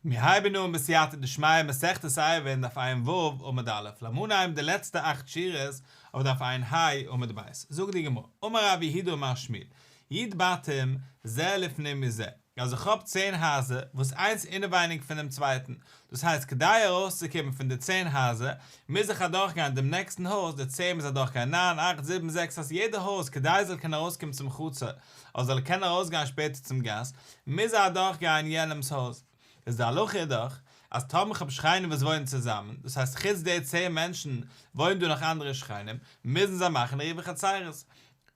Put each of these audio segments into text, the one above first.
מיר הייבן אן בסייעתא דשמיא מסכת עירובין דף ע"ו עמוד א', לאמיר אנהייבן די לעצטע אכט שורות אויף דף ע"ה עמוד ב', זאגט די גמרא, אמר רב יהודה אמר שמואל, י' בתים זה לפנים מזה, אז איך האב צען הייזער וואס איינס אינעווייניג פונעם צווייטן, דאס הייסט כדי ארויסצוקומען פון די צען הייזער מוז איך אדורכגיין דעם נעקסטן הויז, די צען מוז אדורכגיין ניין, אכט, זיבן, זעקס, אז יעדע הויז כדי עס זאל קענען ארויסקומען צום חצר אדער זאל ער קענען ארויסגיין שפעטער צום גאס, מוז ער אדורכגיין יענעמ'ס הויז. איז די הלכה איז דאך, אז טאמער כ'האב שכנים וואס וואוינען צוזאמען, דאס הייסט חוץ די צען מענטשן וואוינען דא נאך אנדערע שכנים, מוזן זיי מאכן עירובי חצירות.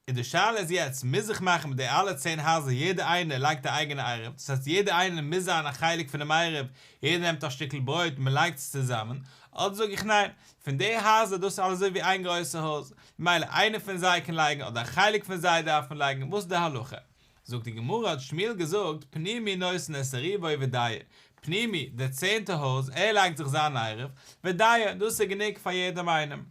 און די שאלה איז יעצט, מוז איך מאכן מיט די אלע צען הייזער יעדער איינער לייגט א אייגענע עירוב, דאס הייסט יעדער איינער מוז זיין א חלק פונעם עירוב, יעדער נעמט א שטיקל ברויט און מ'לייגט עס צוזאמען, אדער זאג איך ניין, פון די הייזער דאס איז אלעס אזוי ווי איין גרויסע הויז, ממילא איינער פון זיי קען לייגן אדער א חלק פון זיי דארפן לייגן, וואס איז די הלכה? זאגט די גמרא האט שמואל געזאגט פנימי נותן את עירובו ודיו, פנימי, דער צענטע הויז, ער לייגט זיך זיין עירוב, ודיו, דאס איז גענוג פאר יעדעם איינעם.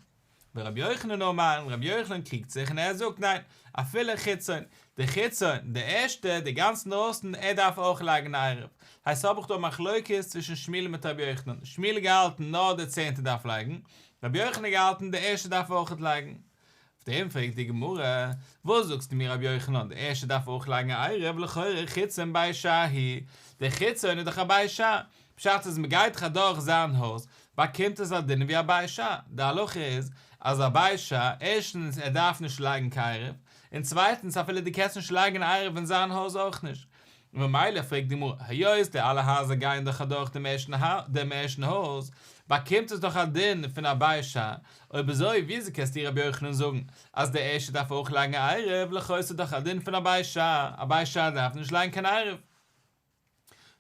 ורבי יוחנן אמר, און רבי יוחנן קריגט זיך און ער זאגט ניין, אפילו חיצון, דער חיצון, דער ערשטער, דער גאנץ אינדרויסן, ער דארף אויך לייגן עירוב. הייסט האב איך דא א מחלוקת צווישן שמואל מיט רבי יוחנן, שמואל האט געהאלטן נאר דער צענטער דארף לייגן, רבי יוחנן האט געהאלטן דער ערשטער דארף אויכעט לייגן. אויף דעם פרעגט די גמרא, וואס זאגסטו מיר רבי יוחנן, דער ערשטער דארף אויך לייגן א עירוב, לכאורה חיצון בית שער הוא, דער חיצון איז דאך א בית שער, פשט איז מען גייט דאך אדורך זיין הויז, באקומט עס א דין ווי א בית שער, די הלכה איז אז א בית שער, ערשטנס ער דארף נישט לייגן קיין עירוב, און צווייטנס אפילו דו קענסט נישט לייגן עירוב אין זיין הויז אויך נישט, און ממילא פרעגט די גמרא, היות די אלע הייזער גייען דאך אדורך דעם ערשטן הויז, באקומט עס דאך א דין פון א בית שער, אויב אזוי וויאזוי קענסטו רבי יוחנן זאגן אז דער ערשטער דארף אויך לייגן א עירוב, לכאו' איז דאך א דין פון א בית שער, א בית שער דארף נישט לייגן קיין עירוב.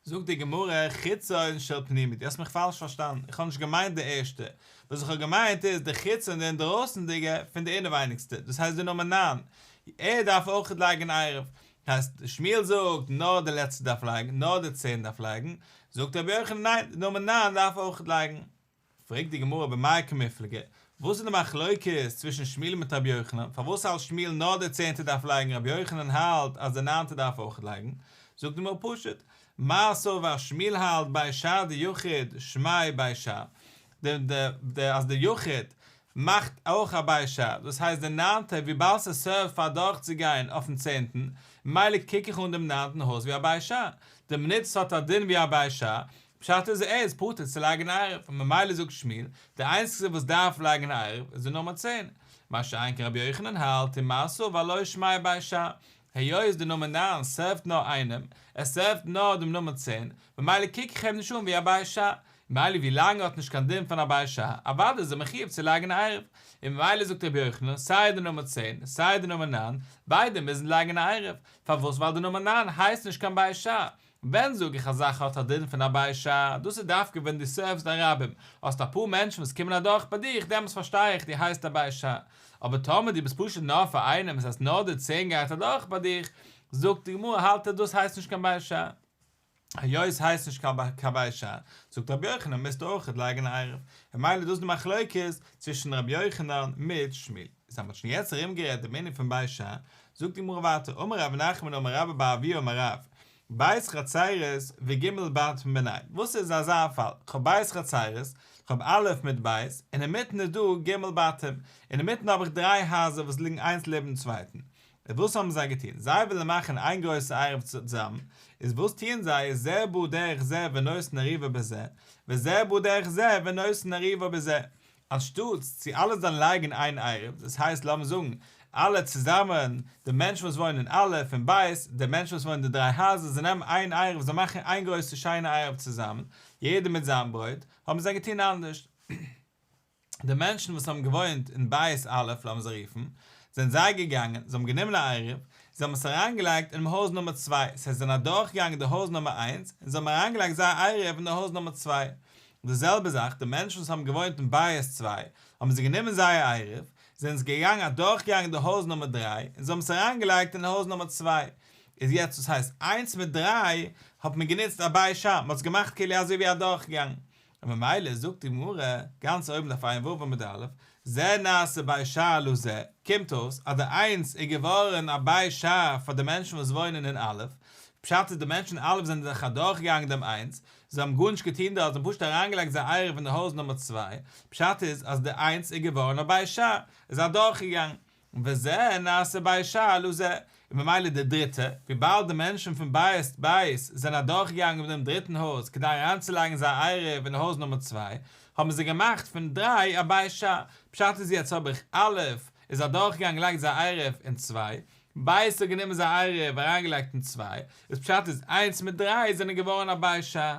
זאגט די גמרא, חיצון של פנימי, דו האסט מיך פאלש פארשטאנען, איך האב נישט געמיינט די ערשטע, וואס איך האב געמיינט איז די חיצון די אינדרויסנדיגע פון די אינעווייניגסטע, דאס הייסט די נומער נײַן, ער דארף אויך לייגן עירוב, הייסט שמואל זאגט נאר די לעצטע דארף לייגן, נאר די צען דארף לייגן, זאגט רבי יוחנן ניין, די נומער נײַן דארף אויך לייגן. פרעגט די גמרא במאי קמיפלגי, וואס איז די מחלוקת צווישן שמואל מיט רבי יוחנן, פארוואס האלט שמואל נאר די צענטע דארף לייגן רבי יוחנן האלט אז די ניינטע דארף אויך לייגן, זאגט די גמרא פשוט, מר סבר שמואל האלט בית שער דיחיד שמיה בית שער, אז די יחיד מאכט אויך א בית שער, דאס הייסט די ניינטע וויבאלד ס'סערווט פאר אדורכצוגיין אויפן צענטן, ממילא קוק איך אן דעם ניינטן הויז ווי א בית שער, די מינוט ס'האט א דין ווי א בית שער, פשט איז ער איז פטור צו לייגן עירוב, און ממילא זאגט שמואל, די איינציגסטע וואס דארף לייגן עירוב איז די נומער צען, מה שאין כן רבי יוחנן האלט ומר סבר לא שמיה בית שער, היות די נומער ניין סערווט נאר איינעם, עס סערווט נאר דעם נומער צען, ממילא קוק איך אים נישט אן ווי א בית שער, ממילא ווי לאנג ער האט נישט קיין דין פון א בית שער, אוודאי איז ער מחיוב צו לייגן עירוב, און ממילא זאגט רבי יוחנן, סיי די נומער צען, סיי די נומער ניין, ביידע מוזן לייגן עירוב, פארוואס ווייל די נומער ניין הייסט נישט קיין בית שער, ווען זאג איך א זאך האט א דין פון א בית שער, דאס איז דווקא ווען דו סערוו'סט א רבים, האסט אפאר מענטשן וואס קומען אדורך ביי דיך, דעמאלטס פארשטיי איך דו הייסט א בית שער, אבער טאמער דו ביסט פשוט נאר פאר איינעם, עס הייסט נאר די צען גייט אדורך ביי דיך, זאגט די גמרא האלט ער דאס הייסט נישט קיין בית שער. היות עס הייסט נישט קיין בית שער, זאגט רבי יוחנן מוזטו אויכעט לייגן א עירוב, ממילא דאס איז די מחלוקת צווישן רבי יוחנן מיט שמואל. איז אז מען האט שוין יעצט ארום גערעדט דעם ענין פון בית שער, זאגט די גמרא ווייטער, אמר רב נחמן אמר רבה בר אבוה אמר רב, ב' חצירות וג' בתים ביניהן, וואס איז אזא פאל, כ'האב ב' חצירות, כ'האב א' מיט ב', און אינמיטן איז דא ג' בתים, אינמיטן האב איך דריי הייזער וואס ליגן איינס לעבן צווייטן, איז וואס האבן זיי געטון? זיי ווילן מאכן איין גרויסע עירוב צוזאמען, איז וואס טוען זיי, איז זה בא דרך זה ונותן עירובו בזה, וזה בא דרך זה ונותן עירובו בזה, אנשטאטס צו אלע זאלן לייגן איין עירוב, דאס הייסט לאמיר זאגן אלע צוזאמען, די מענטשן וואס וואוינען אין א' און ב', די מענטשן וואס וואוינען אין די דריי הייזער, זיי נעמען איין עירוב, זיי מאכן איין גרויסע שיינע עירוב צוזאמען, יעדער מיט זיין ברויט, האבן זיי געטון אנדערש. די מענטשן וואס האבן געוואוינט אין בית א', לאמיר זיי רופן, זענען זיי געגאנגען, זיי האבן גענומען א עירוב, זיי האבן עס אריינגעלייגט אינעם הויז נומער צוויי, ס'הייסט זיי זענען אדורכגעגאנגען די הויז נומער איינס, און זיי האבן אריינגעלייגט זייער עירוב אין די הויז נומער צוויי. די זעלבע זאך, די מענטשן וואס האבן געוואוינט אין בית צוויי, האבן זיי גענומען זייער עירוב, זענען זיי געגאנגען אדורכגעגאנגען די הויז נומער דריי, און זיי האבן עס אריינגעלייגט אין הויז נומער צוויי. איז יעצט דאס הייסט איינס מיט דריי האט מען גענוצט א בית שער, מען האט עס געמאכט כאילו אזוי ווי אדורכגעגאנגען. און ממילא זאגט די גמרא, גאנץ אויבן דף ע"ו עמוד א', זה נעשה בית שער לזה, קומט אויס אז די איינס איז געווארן א בית שער פאר די מענטשן וואס וואוינען אין א', פשט איז די מענטשן א' זענען זיך אדורכגעגאנגען דעם איינס, זיי האבן גארנישט געטון דארט, זיי האבן פשוט אריינגעלייגט זייער עירוב אין די הויז נומער צוויי, פשט איז אז די איינס איז געווארן א בית שער, איז אדורכגעגאנגען, וזה נעשה בית שער לזה, און ממילא די דריטע, וויבאלד די מענטשן פון בית ב' זענען אדורכגעגאנגען מיט דעם דריטן הויז כדי אריינצולייגן זייער עירוב אין הויז נומער צוויי, האבן זיי געמאכט פון דריי א בית שער, פשט איז יעצט האב איך א' איז אדורכגעגאנגען געלייגט זייער עירוב אין צוויי, ב' האט גענומען זייער עירוב אריינגעלייגט אין צוויי, איז פשט איז איינס מיט דריי זענען געווארן א בית שער.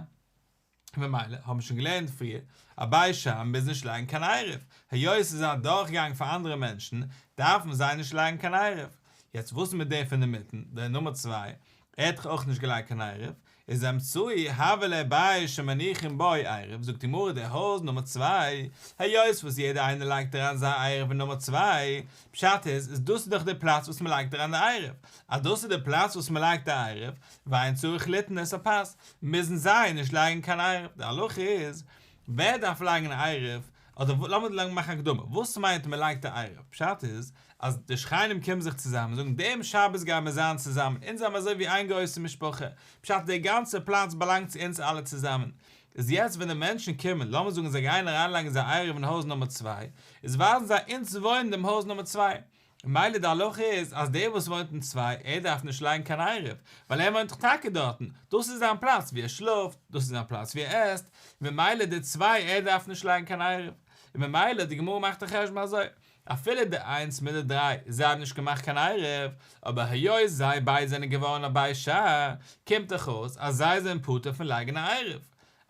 ממילא האבן מיר שוין געלערנט פריער, א בית שער מוז נישט לייגן קיין עירוב, היות עס איז א דורכגאנג פאר אנדערע מענטשן, דארפן זיי נישט לייגן קיין עירוב. יעצט וואס איז מיט דער פון אינמיטן, דער נומער צוויי, ער האט דאך אויך נישט געלייגט קיין עירוב, איז אמצעי הוה ליה בית שמניחין בו עירוב, זאגט די גמרא דער הויז נומער צוויי, היות וואס יעדער איינער לייגט אריין זיין עירוב אין נומער צוויי, פשט איז, איז דאס איז דאך דער פלאץ וואס מען לייגט אריין די עירוב, אז דאס איז דער פלאץ וואס מען לייגט די עירוב, ואין צריך ליתן את הפת, מוזן זיי נישט לייגן קיין עירוב, די הלכה איז, ווער דארף לייגן א עירוב, אדער לאמיר לאמיר מאכן א הקדמה, וואס מיינט מען לייגט א עירוב, פשט איז, אז די שכנים קומען זיך צוזאמען און זאגן דעם שבת גייען מיר זיין צוזאמען, אונז זעמיר אזוי ווי איין גרויסע משפחה, פשט דער גאנצער פלאץ באלאנגט צו אונז אלע צוזאמען, איז יעצט ווען די מענטשן קומען, לאמיר זאגן זיי גייען אריינלייגן זייער עירוב אין הויז נומער צוויי, איז ווייזן זיי אונז וואוינען אין דעם הויז נומער צוויי, ממילא די הלכה איז אז דער וואס וואוינט אין צוויי ער דארף נישט לייגן קיין עירוב, ווייל ער וואוינט דאך טאקע דארטן, דאס איז זיין פלאץ ווי ער שלאפט, דאס איז זיין פלאץ ווי ער עסט, ממילא די צוויי ער דארף נישט לייגן קיין עירוב, און ממילא די גמרא מאכט א חשבון אזוי, אפילו די איינס מיט די דריי זיי האבן נישט געמאכט קיין עירוב, אבער היות זיי ביידע זענען געווארן א בית שער, קומט דאך אויס אז זיי זענען פטור פון לייגן א עירוב,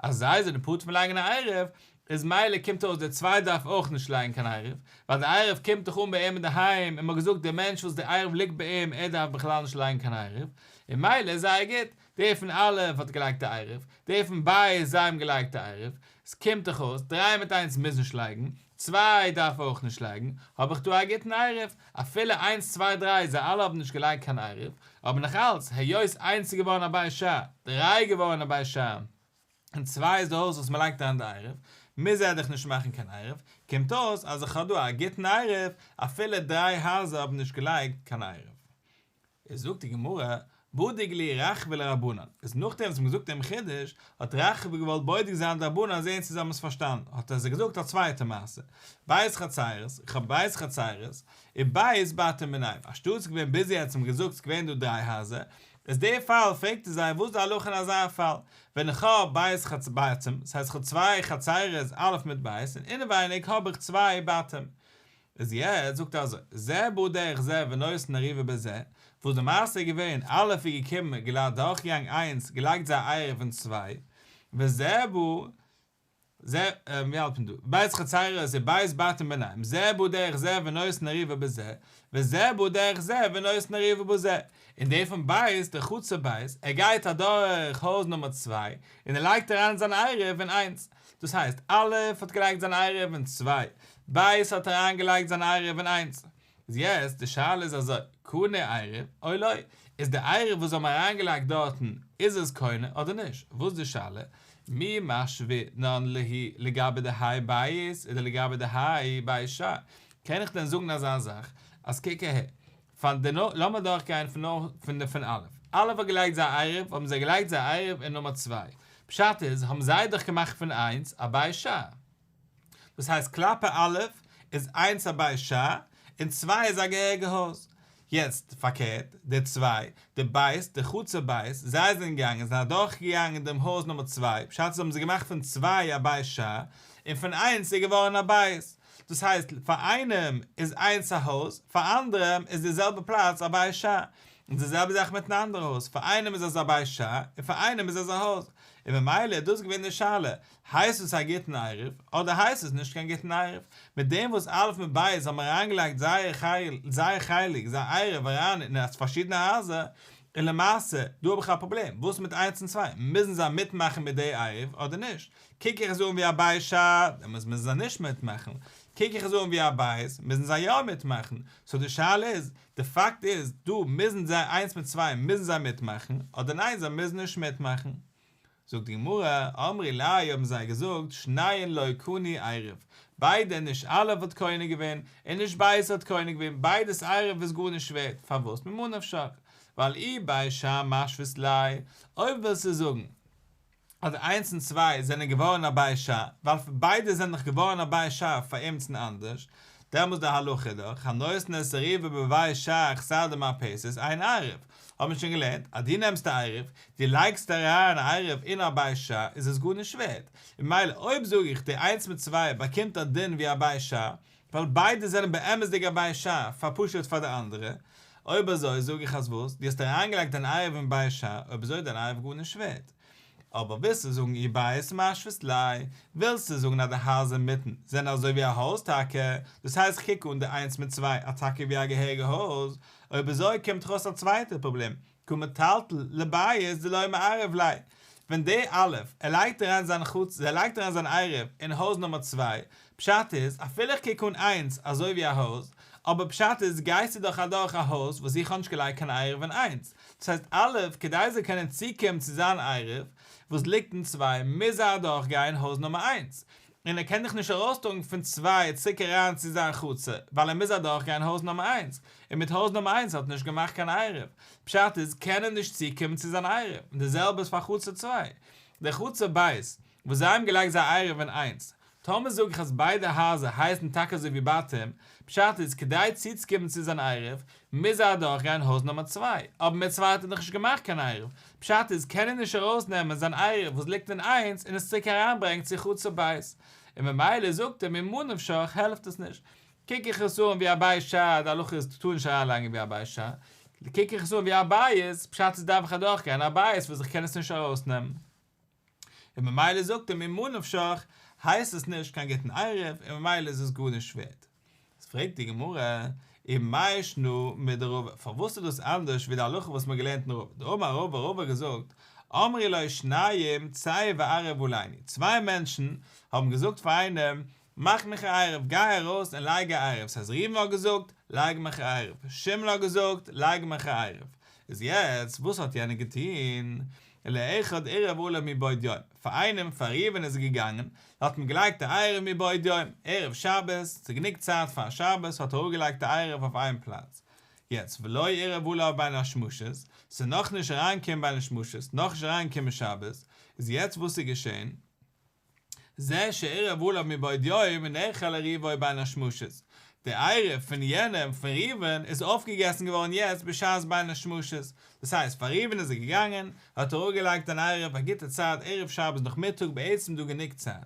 אז זיי זענען פטור פון לייגן א עירוב, איז מילא קומט אויס דער צוויי דארף אויך נישט לייגן קיין עירוב, ווייל די עירוב קומט דאך אן ביי אים אינדערהיים, און מ'האט געזאגט דער מענטש וואס די עירוב ליגט ביי אים ער דארף בכלל נישט לייגן קיין עירוב, און מילא איז זייער גוט, דער פון א' האט געלייגט א עירוב, דער פון ב' זיי האבן געלייגט א עירוב, עס קומט דאך אויס דריי מיט איינס מוז נישט לייגן, צוויי דארף אויך נישט לייגן, האב איך דא א גוטן עירוב, אפילו איינס צוויי דריי זיי אלע האבן נישט געלייגט קיין עירוב, אבער נאך אלץ, היות איינס איז געווארן א בית שער, דריי איז געווארן א בית שער, און צוויי איז די הויז וואס מען לייגט אריין די עירוב, מוז ער דאך נישט מאכן קיין עירוב, קומט אויס אז איך האב דא א גוטן עירוב, אפילו דריי הייזער האבן נישט געלייגט קיין עירוב. איז זאגט די גמרא, בדיק להו רחבה לרבנן, איז נאכדעם וואס מען האט געזאגט דעם חידוש, האט רחבה געוואלט בודק זיין די רבנן זען צו זיי האבן עס פארשטאנען, האט ער זיי געזאגט א צווייטע מעשה, ב' חצרות, איך האב ב' חצרות, וב' בתים ביניהם, אנשטאט ס'איז געווען ביז יעצט האט מען געזאגט ס'איז געווען דא דריי הייזער, איז די פאל פרעגט ער זיי וואס איז די הלכה אין אזא פאל, ווען איך האב ב' בתים, ס'הייסט איך האב צוויי חצרות א' מיט ב', און אינעווייניג האב איך צוויי בתים, איז יעצט זאגט ער אזוי, זה בא דרך זה ונותן עירובו בזה, וואס די מעשה איז געווען, א' איז געקומען, גלייך דורכגעגאנגען איינס, געלייגט זיין עירוב אין צוויי, וזה בא, זה, ווי האלט מען דא? ב' חצרות וב' בתים ביניהם, זה בא דרך זה ונותן עירובו בזה, וזה בא דרך זה ונותן עירובו בזה. און דער פון ב', דער חצר ב', ער גייט אדורך הויז נומער צוויי, און ער לייגט אריין זיין עירוב אין איינס. דאס הייסט, א' האט געלייגט זיין עירוב אין צוויי, ב' האט אריין געלייגט זיין עירוב אין איינס. איז יעצט די שאלה איז אזוי, קנה עירוב או לא, איז די עירוב וואס זיי האבן אריינגעלייגט דארטן איז עס קונה אדער נישט? וואס איז די שאלה? מי משוינן להו לגבי דהאי בית אדער לגבי דהאי בית שער? קען איך דען זאגן אזא זאך אז קוק אהער, פאר די נאר לאמיר דורך גיין פון נאר פון די פון א', א' האט געלייגט זייער עירוב האבן זיי געלייגט זייער עירוב אין נומער צוויי, פשט איז האבן זיי דאך געמאכט פון איינס א בית שער. דאס הייסט כלפי א' איז איינס א בית שער און צוויי איז א געהעריגע הויז. יעצט פארקערט, די צוויי, די בית, די חצר בית, זיי זענען געגאנגען, זענען אדורך געגאנגען דעם הויז נומער צוויי, פשט איז האבן זיי געמאכט פון צוויי א בית שער, און פון איינס איז געווארן א בית. דאס הייסט פאר איינעם איז איינס א הויז, פאר אנדערעם איז די זעלבע פלאץ א בית שער. און די זעלבע זאך מיטן אנדערע הויז, פאר איינעם איז עס א בית שער, און פאר איינעם איז עס א הויז. און ממילא איז דאס געווען די שאלה, הייסט עס א גוטן עירוב, אדער הייסט עס נישט קיין גוטן עירוב? מיט דעם וואס א' מיט ב' האבן אריינגעלייגט זייער חלק, זייער עירוב אריין אין פארשידענע הייזער, און למעשה, דא האב איך א פראבלעם, וואס מיט איינס און צוויי, מוזן זיי מיטמאכן מיט די עירוב אדער נישט? קוק איך עס אן ווי א בית שער, דעמאלטס מוזן זיי נישט מיטמאכן, קוק איך עס אן ווי א בית, מוזן זיי יא מיטמאכן, סאו די שאלה איז, די פאקט איז, דא מוזן זיי איינס מיט צוויי מוזן זיי מיטמאכן, אדער ניין זיי מוזן נישט מיטמאכן? זאגט די גמרא, אמרי ליה האבן זיי געזאגט, שניהן לא קנו עירוב, ביידע נישט א' האט קונה געווען, און נישט ב' האט קונה געווען, ביידעס עירוב איז גארנישט ווערט, פארוואס? ממה נפשך? ווייל אי בית שער משווית ליה, אויב ווילסטו זאגן אז איינס און צוויי זענען געווארן א בית שער, ווייל ביידע זענען דאך געווארן א בית שער פאר עמיצן אנדערש, דעמאלס די הלכה איז דאך, הנותן את עירובו בבית שער אכסדרה מרפסת אין עירוב, האט מען שוין געלערנט אז דו נעמסט א עירוב, דו לייגסט אריין א עירוב אין א בית שער איז עס גארנישט ווערט, און ממילא אויב זאג איך די איינס מיט צוויי באקומט א דין ווי א בית שער, ווייל ביידע זענען באמת'דיג א בית שער פאר פשוט פאר די אנדערע, אויב אזוי זאג איך אז וואס, דו האסט אריינגעלייגט דיין עירוב אין בית שער, אויב אזוי איז דיין עירוב גארנישט ווערט. אבער ווילסטו זאגן אי בית משווית ליה, ווילסטו זאגן אז די הייזער אינמיטן זענען אזוי ווי א הויז טאקע, דאס הייסט כ'קוק אן די איינס מיט צוויי א טאקע ווי א געהעריגע הויז, אויב אזוי קומט דאך אויס א צווייטע פראבלעם, קא מטלטל לבית דלא מערב ליה, ווען דער א' ער לייגט אריין זיין חצ ער לייגט אריין זיין עירוב אין הויז נומער צוויי, פשט איז אפילו איך קוק אן איינס אזוי ווי א הויז, אבער פשט איז גייסטו דאך אדורך א הויז וואס איך האב נישט געלייגט קיין עירוב אין איינס, דאס הייסט א' כדי ער זאל קענען צוקומען צו זיין עירוב וואס ליגט אין צוויי מוז ער אדורך גיין הויז נומער איינס, און ער קען דאך נישט ארויסטראגן פון צוויי צוריק אריין צו זיין חצר, ווייל ער מוז אדורכגיין הויז נומער איינס, און מיט הויז נומער איינס האט ער נישט געמאכט קיין עירוב, פשט איז קען ער נישט צוקומען צו זיין עירוב, און די זעלבע איז פאר חצר צוויי, די חצר בית וואס זיי האבן געלייגט זייער עירוב אין איינס, טאמער זאג איך אז ביידע הייזער הייסן טאקע אזוי ווי בתים, פשט איז כדי צוצוקומען צו זיין עירוב מוז ער אדורכגיין הויז נומער צוויי, אבער מיט צוויי האט ער דאך נישט געמאכט קיין עירוב, פשט איז קען ער נישט ארויסנעמען זיין עירוב וואס ליגט אין איינס און עס צוריק אריינברענגן צו חצר בית, און ממילא זאגט ער ממה נפשך העלפט עס נישט, קוק איך עס אן ווי א בית שער, די הלכה איז טאר נישט אריינלייגן ווי א בית שער, קוק איך עס אן ווי א בית, פשט איז דארף איך אדורכגיין א בית וואס איך קען עס נישט ארויסנעמען. און ממילא זאגט ער ממה נפשך הייסט עס נישט קיין גוטן עירוב און ממילא איז עס גארנישט ווערט. איז פרעגט די גמרא, ומאי שנא מדרבא, פארוואס איז דאס אנדערש ווי די הלכה וואס מ'האט געלערנט אין רבא, דאמר רבא, רבא האט געזאגט, אמרו לו שניים צא וערב עלינו, צוויי מענטשן האבן געזאגט פאר איינעם, מאך מיך א עירוב, גיי ארויס און לייג א עירוב, ס'הייסט ראובן האט געזאגט, לייג מיך א עירוב, שמעון האט געזאגט, לייג מיך א עירוב, איז יעצט וואס האט יענער געטון? לאחד עירב עליו מבעוד יום, פאר איינעם פאר ראובן איז ער געגאנגען, האט מען געלייגט א עירוב מבעוד יום, ערב שבת, ס'איז גענוג צייט פאר שבת, האט ער אראפגעלייגט א עירוב אויף איין פלאץ, יעצט ולא עירב עליו בין השמשות, ס'איז נאכנישט אריינגעקומען בין השמשות, נאכנישט אריינגעקומען שבת, איז יעצט וואס איז געשען? זה שעירב עליו מבעוד יום נאכל עירובו בין השמשות, די עירוב פון יענעם פון ראובן איז אויפגעגעסן געווארן יעצט בשעת בין השמשות, דאס הייסט פאר ראובן איז ער געגאנגען, האט ער אראפגעלייגט אן עירוב א גוטע צייט ערב שבת נאכמיטאג בעצם דא גענוג צייט,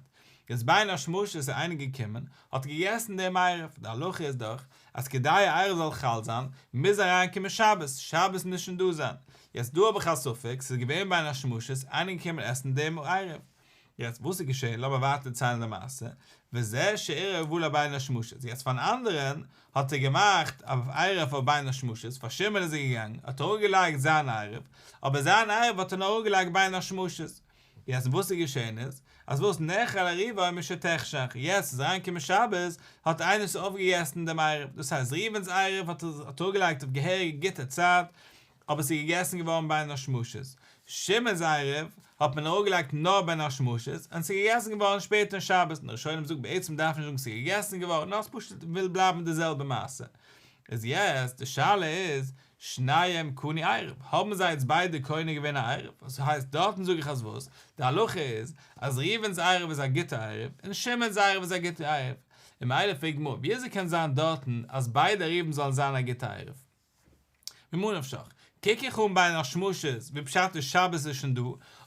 יעצט בין השמשות איז איינער געקומען האט געגעסן דעם עירוב, די הלכה איז דאך אז כדי א עירוב זאל חל זיין מוז אריינקומען שבת, שבת מוז שוין דא זיין, יעצט דא האב איך א ספק, ס'איז געווען בין השמשות איינער געקומען עסן דעם עירוב, יעצט וואס איז געשען, לאמיר ווייטער דערציילן די מעשה, וזה שעירב עליו בין השמשות, יעצט פארן אנדערן האט ער געמאכט א עירוב אויף בין השמשות, פאר שמעון איז ער געגאנגען האט ער אראפגעלייגט זיין עירוב, אבער זיין עירוב האט ער נאר אראפגעלייגט בין השמשות, יעצט וואס איז געשען איז, אז וואס נאכל עירובו משתחשך, יעצט איז אריינגעקומען שבת, האט איינער עס אויפגעגעסן דעם עירוב, דאס הייסט ראובן'ס עירוב האט ער אראפגעלייגט אויף געהעריגע גוטע צייט, אבער ס'איז געגעסן געווארן בין השמשות. שמעון'ס עירוב האט מען אראפגעלייגט נאר בין השמשות, און ס'איז געגעסן געווארן שפעטער אין שבת, און די ראשונים זאגן בעצם דארף מען נישט זאגן ס'איז געגעסן געווארן, נאר ס'פשוט וויל בלייבן די זעלבע מעשה. איז יעצט די שאלה איז, שניהם קנו עירוב, האבן זיי יעצט ביידע קונה געווען א עירוב? וואס הייסט דארטן זאג איך אז וואס? די הלכה איז אז ראובן'ס עירוב איז א גוטע עירוב, און שמעון'ס עירוב איז א גוטע עירוב. און ממילא פרעגט די גמרא, וויאזוי קען זיין דארטן אז ביידע עירובים זאלן זיין א גוטע עירוב? ממה נפשך, קוק איך אן בין השמשות ווי פשט איז שבת איז שוין דא,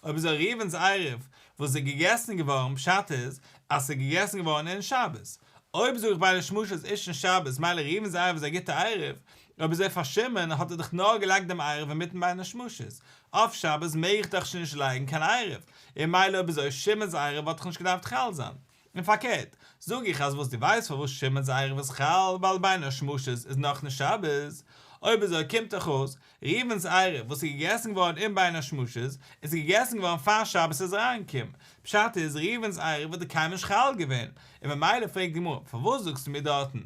אויב אזוי ראובן'ס עירוב וואס איז געגעסן געווארן פשט איז אז ס'איז געגעסן געווארן אין שבת, אויב זאג איך בין השמשות איז שוין שבת מילא ראובן'ס עירוב איז א גוטע עירוב, אויב אזוי פאר שמעון האט ער דאך נאר געלייגט דעם עירוב אינמיטן בין השמשות, אויף שבת מעג איך דאך שוין נישט לייגן קיין עירוב, און מילא אויב אזוי שמעון'ס עירוב וואלט דאך נישט געדארפט חל זיין. און פארקערט, זאג איך אז וואס דו ווייסט פארוואס שמעון'ס עירוב איז חל ווייל בין השמשות איז נאכנישט שבת, אויב אזוי קומט דאך אויס, ראובן'ס עירוב וואס איז געגעסן געווארן אין בין השמשות, איז געגעסן געווארן פאר שבת איז אריינגעקומען, פשט איז ראובן'ס עירוב וואלט קיינמאל נישט חל געווען, און ממילא פרעגט די גמרא, פארוואס זאגסטו מיר דארטן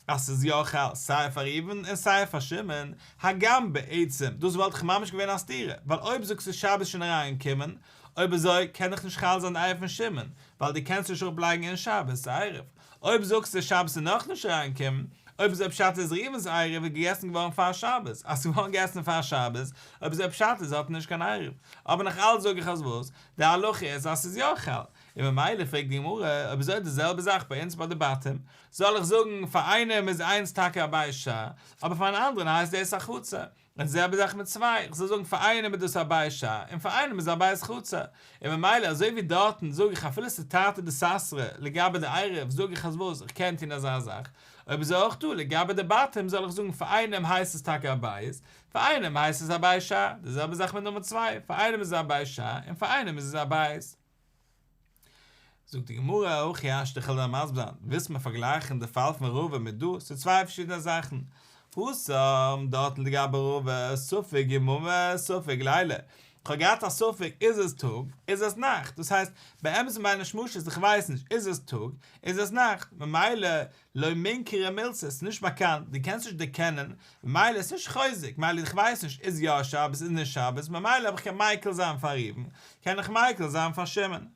אז ס'איז יא חל סיי פאר ראובן און סיי פאר שמעון, הגם בעצם דאס וואלט דאך ממש געווען א סתירה, ווייל אויב זאגסטו שבת איז שוין אריינגעקומען, אויב אזוי קען דאך נישט חל זיין די עירוב פון שמעון, ווייל דו קענסט נישט אראפלייגן אין שבת די עירוב, אויב זאגסטו שבת איז נאכנישט אריינגעקומען, אויב אזוי פשט איז ראובן'ס עירוב איז געגעסן געווארן פאר שבת, אז ס'איז געווארן געגעסן פאר שבת, אויב אזוי פשט איז האט ער נישט קיין עירוב. אבער נאך אלץ זאג איך אז וואס? די הלכה איז אז ס'איז יא חל. און ממילא פרעגט די גמרא, אויב אזוי די זעלבע זאך ביי אונז ביי די בתים, זאל איך זאגן פאר איינעם איז איינס טאקע א בית שער, אבער פאר אן אנדערן הייסט דאס א חצר. און די זעלבע זאך מיט צוויי, איך זאל זאגן פאר איינעם איז דאס א בית שער, און פאר איינעם איז א בית חצר, און ממילא אזוי ווי דארטן זאג איך אפילו ס'איז תרתי דסתרי לגבי די עירוב זאג איך אז וואס, איך קען טון אזא זאך, אויב אזוי אויך דא לגבי די בתים זאל איך זאגן פאר איינעם הייסט עס טאקע א בית, פאר איינעם הייסט עס א בית שער, די זעלבע זאך מיט נומער צוויי, פאר איינעם איז עס א בית שער און פאר איינעם איז עס א בית. זאגט די גמרא, הכי השתא איך וועל דיר מסביר זיין, ווילסט מיר פארגלייכן די פאל פון רבא מיט דא, ס'איז צוויי פארשידענע זאכן, התם, דארטן לגבי רבא, ספק יממא ספק ליליא, כ'האב געהאט א ספק איז עס טאג, איז עס נאכט, דאס הייסט, באמת אין בין השמשות איך ווייס נישט איז עס טאג, איז עס נאכט, ממילא לא מינכרא מילתא, ס'איז נישט באקאנט, דו קענסט נישט דערקענען, ממילא איז נישט חוזק, ממילא איך ווייס נישט איז יא שבת איז נישט שבת, ממילא אויב איך קען מיקל זיין פאר ראובן, קען איך מיקל זיין פאר שמעון.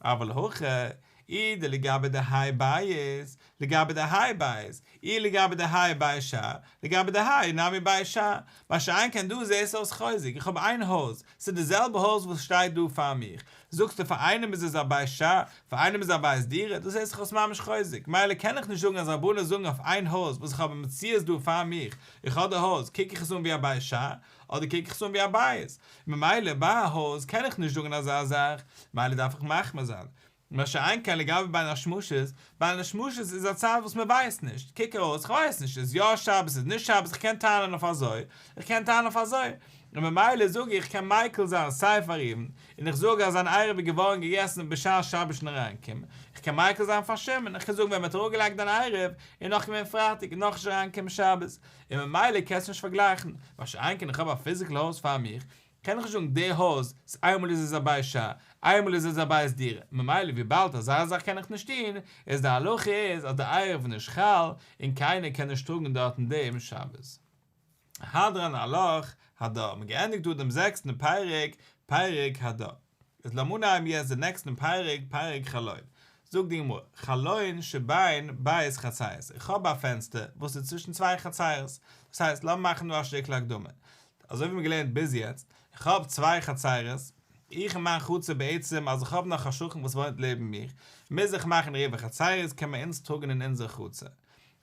אבל הכא, אי דלגבי דהאי בית, לגבי דהאי בית, אי לגבי דהאי בית שער, לגבי דהאי נמי בית שער, מה שאין כן דא זעהט אויס חוזק, איך האב איין הויז, ס'איז די זעלבע הויז וואס שטייט דא פאר מיך, זאגסטו פאר איינעם איז עס א בית שער, פאר איינעם איז א בית דירה, דאס זעהט זיך אויס ממש חוזק, מילא קען איך נישט זאגן אז רבנן זאגן אויף איין הויז וואס איך האב במציאות דא פאר מיך, איך האב די הויז, קוק איך עס אן ווי א בית שער, אדער קוק איך עס אן ווי א בית, ממילא ביי א הויז קען איך נישט זאגן אזא זאך, מילא דארף איך מחמיר זיין. מה שאין כן לגבי בין השמשות, בין השמשות איז א צייט וואס מען ווייסט נישט, קוק ארויס, איך ווייס נישט, איז יא שבת איז נישט שבת, איך קען טענה'ן אויף אזוי, איך קען טענה'ן אויף אזוי, און ממילא זאג איך קען מיקל זיין סיי פאר ראובן, און איך זאג אז זיין עירוב איז געווארן געגעסן בשעת שבת איז שוין אריינגעקומען, איך קען מיקל זיין פאר שמעון, איך קען זאגן ווען מען האט אראפגעלייגט דיין עירוב איז נאך געווען פרייטאג און נאכנישט אריינגעקומען שבת, און ממילא קענסטו נישט פארגלייכן, מה שאין כן איך האב א פיזיקל הויז פאר מיך, קען איך נישט זאגן די הויז איז איינמאל איז עס א בית שער איינמאל איז עס א בית דירה, ממילא וויבאלד אזא זאך קען איך נישט טון, איז די הלכה איז אז די עירוב איז נישט חל און קיינער קען נישט טראגן דארטן דעם שבת. הדרן עלך הדר, מ'האט געענדיגט דא דעם זעקסטן פרק, פרק הדר. איז לאמיר אנהייבן יעצט די נעקסטן פרק, פרק חלון. זאגט די גמרא, חלון שבין ב' חצרות, איך האב א פענסטער וואס איז צווישן צוויי חצרות, דאס הייסט לאמיר מאכן דא א שטיקל הקדמה, אזוי ווי מ'האט געלערנט ביז יעצט, איך האב צוויי חצרות, איך און מיין חצר בעצם אז איך האב נאך א שכן וואס וואוינט לעבן מיך, מוז איך מאכן עירובי חצרות קען מען אונז טראגן אין אונזער חצר.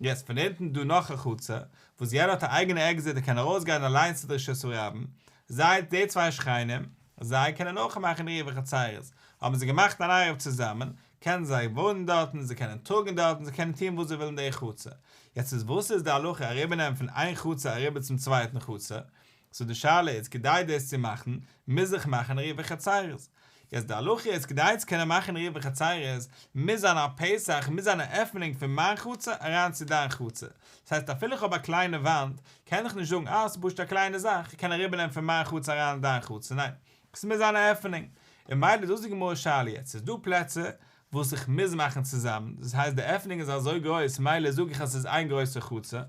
יעצט פון אונטן דא נאך א חצר, וואס יענער האט א אייגענע עקזיט ער קען ארויסגיין אליינס צו די רשות הרבים, זיי די צוויי שכנים, זיי קענען אויך מאכן עירובי חצרות, האבן זיי געמאכט אן עירוב צוזאמען, קענען זיי וואוינען דארטן, זיי קענען טראגן דארטן, זיי קענען טון וואס זיי ווילן אין די חצר. יעצט איז וואס איז די הלכה אריבערנעמען פון איין חצר אריבער צום צווייטן חצר? סאו די שאלה איז כדי דאס צו מאכן מוז איך מאכן עירובי חצרות. יעצט די הלכה איז כדי צו קענען מאכן עירובי חצרות מוז זיין א פתח מוז זיין א עפענונג פון מיין חצר אריין צו דיין חצר. דאס הייסט אפילו איך האב א קליינע וואנט קען איך נישט זאגן אה ס'איז פשוט א קליינע זאך איך קען אריבערנעמען פון מיין חצר אריין אין דיין חצר ניין ס'מוז זיין א עפענונג. און מילא דאס איז די גמרא'ס שאלה יעצט, ס'איז דא פלעצער וואס איך מוז מאכן צוזאמען, דאס הייסט די עפענונג איז אזוי גרויס מילא זאג איך אז ס'איז איין גרויסע חצר,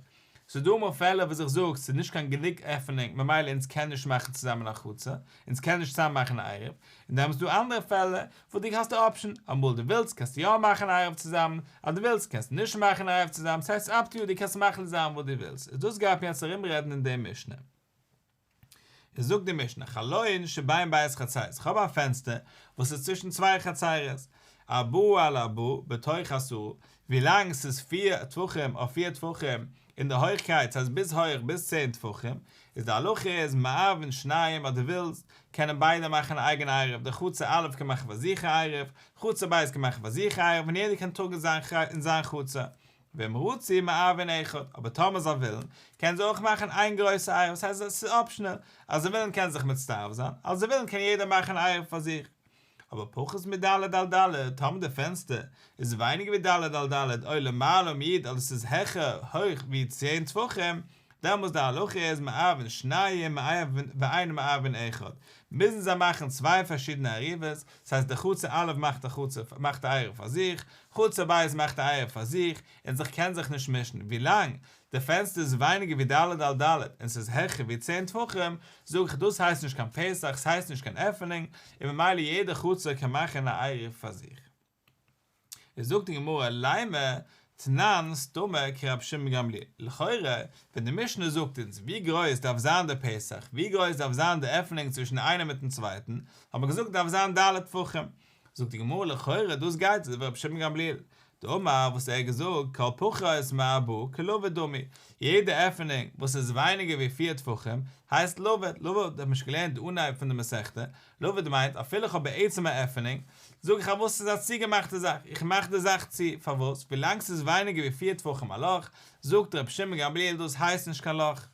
ס'איז דא אמאל פעלער וואס איך זאג ס'איז נישט קיין גענוג עפענונג ממילא אונז קען נישט מאכן צוזאמען א חצר, אונז קען נישט צוזאמען מאכן א עירוב, און דעמאלטס איז דא אנדערע פעלער וואס דו האסט די option, אמאל דו ווילסט קענסטו יא מאכן א עירוב צוזאמען, אז דו ווילסט קענסטו נישט מאכן א עירוב צוזאמען, ס'הייסט up to you דו קענסט מחליט זיין וואס דו ווילסט, איז דאס גייט מען יעצט ארומרעדן אין די משנה. איז זאגט די משנה, חלון שבין ב' חצרות, איך האב א פענסטער וואס איז צווישן צוויי חצרות, ארבעה על ארבעה בתוך עשרה, ווילאנג ס'איז פיר טפחים אויף פיר טפחים אין די הויכקייט, ס'הייסט ביז הויך ביז צען טפחים, איז די הלכה איז מערבין שניים אז דו ווילסט, קענען ביידע מאכן א אייגענע עירוב, די חצר א' קען מאכן פאר זיך א עירוב, חצר ב' קען מאכן פאר זיך א עירוב און יעדער קען טראגן אין זיין חצר. ואם רצו מערבין אחד, אבער טאמער זיי ווילן, קענען זיי אויך מאכן איין גרויסע עירוב, ס'הייסט עס איז optional, אז זיי ווילן קענען זיך מצטרף זיין, אז זיי ווילן קען יעדער מאכן עירוב פאר זיך. אבער פחות מד' על ד', טאמער די פענסטער איז ווייניגער ווי ד' על ד' או למעלה מי' אדער ס'איז העכער, הויך, ווי צען טפחים, דעמאלס די הלכה איז מערבין שניים ואין מערבין אחד, מוזן זיי מאכן צוויי פארשידענע עירובות, ס'הייסט די חצר א' מאכט א חצר מאכט א עירוב פאר זיך, חצר ב' מאכט א עירוב פאר זיך, און זיך קען זיך נישט מישן, ווילאנג די פענסטער איז ווייניגער ווי ד' על ד' און ס'איז העכער ווי צען טפחים, זאג איך דאס הייסט נישט קיין פתח, ס'הייסט נישט קיין עפענונג, און ממילא יעדע חצר קען מאכן א עירוב פאר זיך. איז זאגט די גמרא, לימא. תנן סתמא כרבי שמעון גמליאל, לכאורה ווען די משנה זאגט אונז ווי גרויס דארף זיין די פתח, ווי גרויס דארף זיין די עפענונג צווישן איינעם מיטן צווייטן, האט מען געזאגט דארף זיין ד' טפחים, זאגט די גמרא לכאורה דאס גייט אזוי ווי רבי שמעון גמליאל דאמר וואס ער האט געזאגט כל פחות מארבעה כלבוד דמי, יעדע עפענונג וואס איז ווייניגער ווי פיר טפחים הייסט לבוד, לבוד האט מען שוין געלערנט די אנהייב פון די מסכתא, לבוד מיינט אפילו איך האב בעצם א עפענונג, זאג איך אז וואס ס'איז א צוגעמאכטע זאך, איך מאך די זאך צו, פארוואס? ווילאנג ס'איז ווייניגער ווי פיר טפחים א לאך, זאגט רבי שמעון גמליאל דאס הייסט נישט קיין לאך.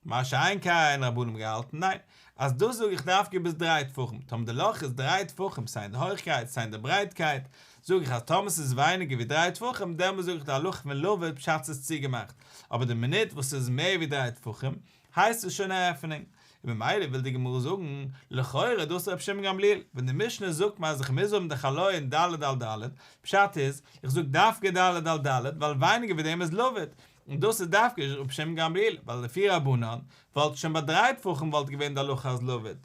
מה שאין כן רבנן האבן געהאלטן ניין, אז דאס זאג איך דווקא ביז דריי טפחים, טאמער די לאך איז דריי טפחים סיי אין די הויכקייט סיי אין די ברייטקייט, זאג איך אז טאמער ס'איז ווייניגער ווי דריי טפחים דעמאלט זאג איך די הלכה פון לבוד פשט ס'איז צוגעמאכט, אבער די מינוט וואס ס'איז מער ווי דריי טפחים הייסט עס שוין א עפענונג, און ממילא וויל די גמרא זאגן, לכאורה דאס איז רבי שמעון גמליאל, ווען די משנה זאגט מיר אז איך מוז האבן די חלון ד' על ד', פשט איז, איך זאג דווקא ד' על ד' ווייל ווייניגער ווי דעם איז לבוד, און דאס איז דווקא רבי שמעון גמליאל, ווייל לפי רבנן, וואלט שוין ביי דריי טפחים וואלט געווען די הלכה אז לבוד.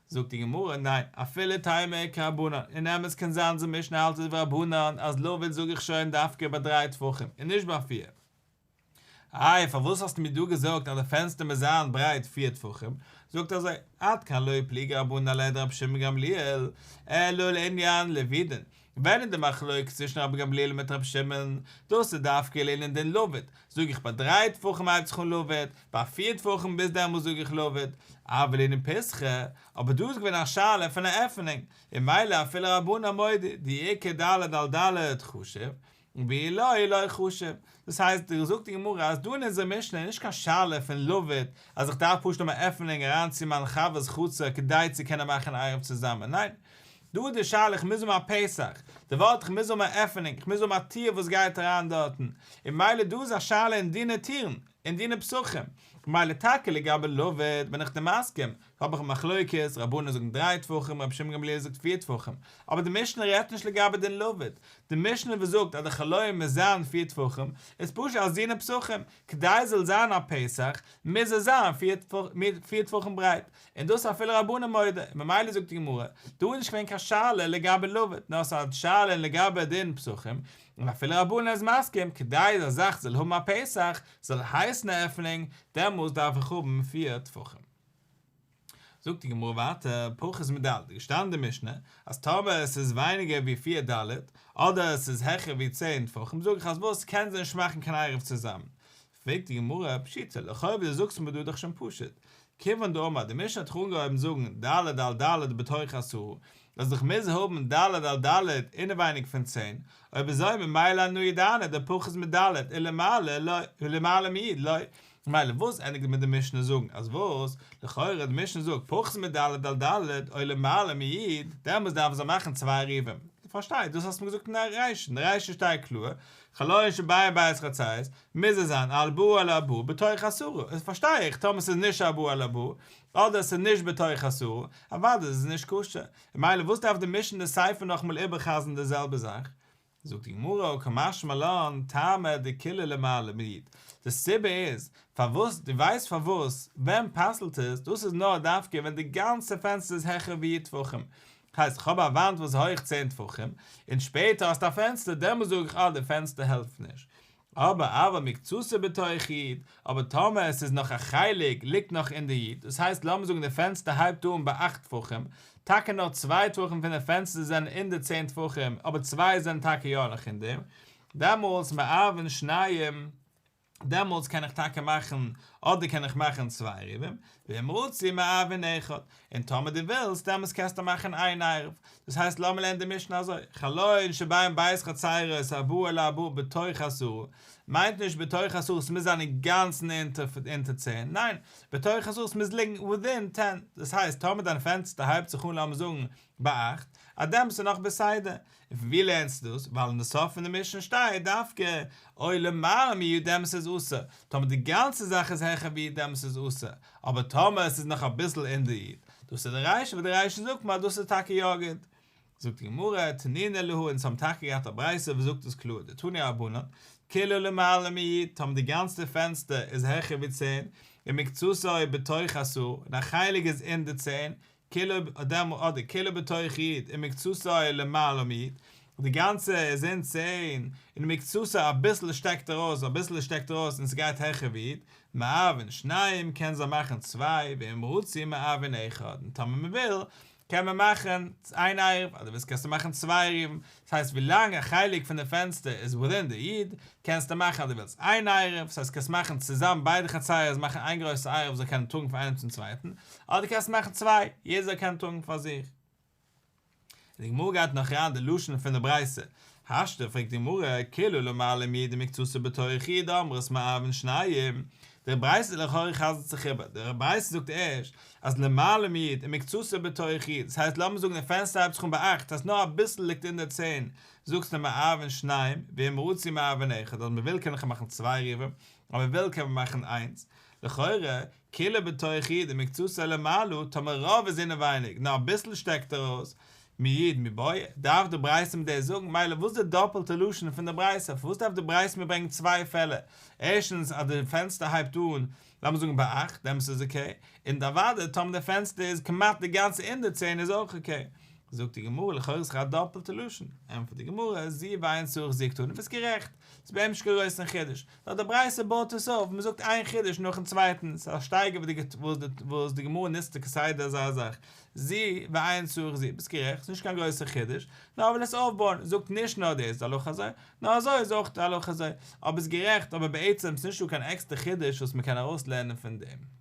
זאגט די גמרא, ניין, אפילו תימא כרבנן, אין אמת קען זיין אז די משנה האלט אזוי ווי רבנן אז לבוד זאג איך שוין דווקא ביי דריי טפחים און נישט ביי פיר. איי פארוואס האסטו מיר דא געזאגט אז די פענסטער מוז זיין ברייט פיר טפחים? זאגט אזוי, עד כאן לא פליגי רבנן עליה דרבי שמעון גמליאל, אלא לעניין לווידין, ווען איז די מחלוקת צווישן רבי גמליאל מיט רבי שמעון? דאס איז דווקא לענין דין לבוד, זאג איך ביי דריי טפחים הייבט זיך אן לבוד, ביי פיר טפחים ביז דעמאלס זאג איך לבוד, אבל לענין פתחא, אבער דא איז געווען א שאלה פון א עפענונג, און ממילא אפילו רבנן מודו, דאי איכא ד' על ד' חשיב, ואי לא לא חשיב. דאס הייסט, זאגט די גמרא אז דא אין אונזער משנה איז נישט קיין שאלה פון לבוד אז איך דארף פשוט האבן א עפענונג אריין צו מיין חבר'ס חצר כדי צו קענען מאכן עירוב צוזאמען, ניין, דא איז די שאלה איך מוז האבן א פתח, די ווארט איך מוז האבן א עפענונג, איך מוז האבן א טיר וואס גייט אריין דארטן, און ממילא דא איז א שאלה אין דיני טירן, אין דיני פתחים, ממילא טאקע לגבי לבוד בין איך דיר מסכים, האב איך א מחלוקת, רבנן זאגן דריי טפחים, רבי שמעון גמליאל זאגט פיר טפחים, אבער די משנה רעדט נישט לגבי דין לבוד, די משנה וואס זאגט אז די חלון מוז זיין פיר טפחים, איז פשוט אלס דיני פתחים, כדי עס זאל זיין א פתח, מוז עס זיין פיר טפחים ברייט, און דאס איז אפילו רבנן מודה, און ממילא זאגט די גמרא, דא איז נישט געווען קיין שאלה לגבי לבוד, נאר עס איז א שאלה לגבי דין פתחים, און אפילו רבנן איז מסכים, כדי אז א זאך זאל האבן א פתח, זאל הייסן א עפענונג, דעמאלס דארף איך האבן פיר טפחים. זאגט די גמרא ווייטער, פחות מד', איז געשטאנען אין די משנה, אז טאמער עס איז ווייניגער ווי פיר ד', אדער עס איז העכער ווי צען טפחים, זאג איך אז וואס, קענען זיי נישט מאכן קיין עירוב צוזאמען. פרעגט די גמרא, פשיטא, לכאו' ווי דו זאגסט מיר דא איז דאך שוין פשוט. כיוון דאמר, די משנה האט דאך אנגעהויבן זאגן ד' על ד' בתוך עשרה, אז איך מוז האבן ד' על ד' אינעווייניג פון צען, אויב אזוי ממילא אנא ידענא דפחות מד' ולמעלה לא, ולמעלה מי' לא, ממילא וואס ענדיגט מיט די משנה זאגן אז וואס? לכאורה די משנה זאגט פחות מד' על ד' או למעלה מי', דעמאלס דארפן זיי מאכן צוויי עירובים. פארשטיי, דאס האסטו מיר געזאגט אין די רישא, אין די רישא שטייט קלאר, חלון שבין ב' חצרות, מוז עס זיין ארבעה על ארבעה בתוך עשרה, איז פארשטיי איך טאמער ס'איז נישט ארבעה על ארבעה, אדער ס'איז נישט בתוך עשרה, אוודאי איז עס נישט כשר, ממילא וואס דארף די משנה די סיפא נאכאמאל איבערחזר'ן די זעלבע זאך? זאגט די גמרא קא משמע לן טעמא דכולה למעלה מי', די סיבה איז פארוואס, דו ווייסט פארוואס, ווען פסל'ט עס, דאס איז נאר דווקא ווען די גאנצע פענסטער איז העכער ווי י' טפחים, הייסט איך האב א וואנט וואס איז הויך צען טפחים, און שפעטער האסטו א פענסטער, דעמאלס זאג איך אה די פענסטער העלפט נישט, אבער אבל מקצתו בתוך י', אבער טאמער עס איז נאך א חלק ליגט נאך אין די י', דאס הייסט לאמיר זאגן די פענסטער הייבט אן ביי אכט טפחים, טאקע נאר צוויי טפחים פון די פענסטער זענען אין די צען טפחים, אבער צוויי זענען טאקע יא נאך אין דעם, דעמאלס מערבין שניים, דעמאלס קען איך טאקע מאכן, אדער קען איך מאכן צוויי עירובים, ואם רצו מערבין אחד, און טאמער דו ווילסט, דעמאלס קענסטו מאכן איין עירוב. דאס הייסט לאמיר לערנען די משנה אזוי, חלון שבין ב' חצרות ארבעה על ארבעה בתוך עשרה, מיינט נישט בתוך עשרה ס'מוז זיין אינגאנצן אונטער צען, ניין, בתוך עשרה ס'מוז ליגן within ten, דאס הייסט טאמער דיין פענסטער הייבט זיך אן לאמיר זאגן ביי אכט, אז דעמאלס איז נאך בסדר, און פון ווי לערנסטו דאס? ווייל אין די סוף פון די משנה שטייט דווקא או למעלה מי' דעמאלס איז אסור, טאמער די גאנצע זאך איז העכער ווי י' דעמאלס איז אסור, אבער טאמער עס איז נאך אביסל אין די י', דאס איז די רישא וואס די רישא זאגט מיר אז דאס איז טאקע יא גוט. זאגט די גמרא, תנינא להו, אונז האבן טאקע געהאט א ברייתא וואס זאגט עס קלאר, דתנו רבנן, כולה למעלה מי', טאמער די גאנצע פענסטער איז העכער ווי צען, ומקצתו בתוך עשרה, און א חלק איז אין די צען, כולו אדער כולו בתוך י' ומקצתו למעלה מי', די גאנצע איז אין צען, און מקצתו אביסל שטעקט ארויס אביסל שטעקט ארויס און ס'גייט העכער ווי יוד, מערבין שניים קען זיי מאכן צוויי, ואם רצו מערבין אחד, און טאמער מ'וויל קען מען מאכן איין עירוב, אז דו ווילסט קענסטו מאכן צוויי עירובים, דאס הייסט ווילאנג א חלק פון די פענסטער איז within די יוד, קענסטו מאכן אז דו ווילסט איין עירוב, דאס הייסט קענסט מאכן צוזאם ביידע חצרות מאכן איין גרויסע עירוב זאל קענען טראגן פון איינעם צום צווייטן, אדער קענסטו מאכן צוויי, יעדער זאל קענען טראגן פאר זיך. די גמרא גייט נאך אריין די לשון פון די ברייתא, השתא פרעגט די גמרא, כולה למעלה מיו"ד ומקצתה בתוך יו"ד אמרת מערבין שניים, די ברייתא לכאורה חזר'ט זיך איבער, די ברייתא זאגט ערשט אז למעלה מיו"ד ומקצתה בתוך יו"ד, דאס הייסט לאמיר זאגן די פענסטער הייבט זיך אן ביי אכט, אז נאר אביסל ליגט אין די צען, זאגסטו מערבין שניים, ואם רצו מערבין אחד, אז מען וויל קען איך מאכן צוויי עירובים, אז מען וויל קען מען מאכן איינס, לכאורה, כולה בתוך יו"ד ומקצתה למעלה, טאמער רוב איז אינעווייניג, נאר אביסל שטעקט ארויס, מיו"ד מיבעיא, דארף די ברייתא מיר דאס זאגן, מילא וואס איז די דאפעלטע לשון פון די ברייתא, פארוואס דארף די ברייתא מיר ברענגען צוויי פעלער, ערשטנס אז די פענסטער הייבט אן, לאמיר זאגן ביי אכט, דעמאלטס איז אקעי, און אוודאי טאמער די פענסטער איז כמעט די גאנצע אין די צען איז אויך אקעי. זאגט די גמרא לכאורה איז דאך א דאפעלטע לשון, ענטפערט די גמרא, זו ואין צריך זו קתני, ביסט גערעכט, ס'איז באמת נישט קיין גרויסן חידוש, נאר די ברייתא בויט עס אויף, מען זאגט איין חידוש נאכן צווייטן, ס'איז א שטייגער וואס די גמרא נוצט כסדר אזא זאך, זו ואין צריך זו, ביסט גערעכט, ס'איז נישט קיין גרויסע חידוש, נאר וויל עס אויפבויען, זאגט נישט נאר דאס איז די הלכה אזוי, נאר אזוי איז אויך די הלכה אזוי, אבער ביסט גערעכט, אבער בעצם ס'איז נישטא קיין עקסטער חידוש וואס מען קען ארויסלערנען פון דעם.